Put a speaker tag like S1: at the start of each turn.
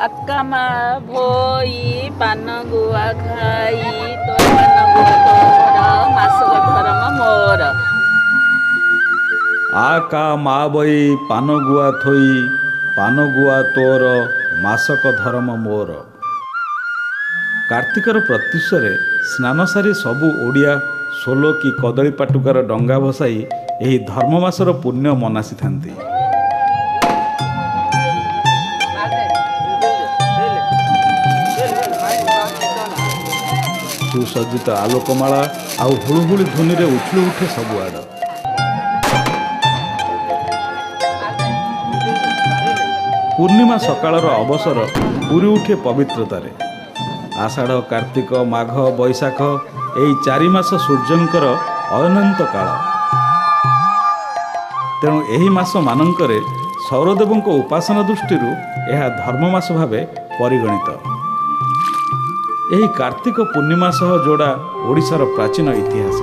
S1: ଆକା ମା ଭୋଇ ପାନ ଗୁଆ ଖାଇ, ତୋର ପାନ ଗୁଆ ତୋର, ମାସକ ଧରମ ମୋର।
S2: ଆ କା ମା ବଇ ପାନ ଗୁଆ ଥୋଇ, ପାନ ଗୁଆ ତୋର, ମାସକ ଧରମ ମୋର। କାର୍ତ୍ତିକର ପ୍ରତ୍ୟୁଷରେ ସ୍ନାନ ସାରି ସବୁ ଓଡ଼ିଆ ସୋଲ କି କଦଳୀ ପାଟୁକାର ଡଙ୍ଗା ଭସାଇ ଏହି ଧର୍ମ ମାସର ପୁଣ୍ୟ ମନାସିଥାନ୍ତି। ସୁସଜ୍ଜିତ ଆଲୋକମାଳା ଆଉ ହୁଳୁହୁଳି ଧ୍ୱନିରେ ଉଛୁଳି ଉଠେ ସବୁଆଡ଼। ପୂର୍ଣ୍ଣିମା ସକାଳର ଅବସର ପୁରୀ ଉଠେ ପବିତ୍ରତାରେ। ଆଷାଢ଼, କାର୍ତ୍ତିକ, ମାଘ, ବୈଶାଖ ଏହି 4 ମାସ ସୂର୍ଯ୍ୟଙ୍କର ଅୟନାନ୍ତ କାଳ। ତେଣୁ ଏହି ମାସମାନଙ୍କରେ ସୌରଦେବଙ୍କ ଉପାସନା ଦୃଷ୍ଟିରୁ ଏହା ଧର୍ମ ମାସ ଭାବେ ପରିଗଣିତ। ଏହି କାର୍ତ୍ତିକ ପୂର୍ଣ୍ଣିମା ସହ ଯୋଡ଼ା ଓଡ଼ିଶାର ପ୍ରାଚୀନ ଇତିହାସ।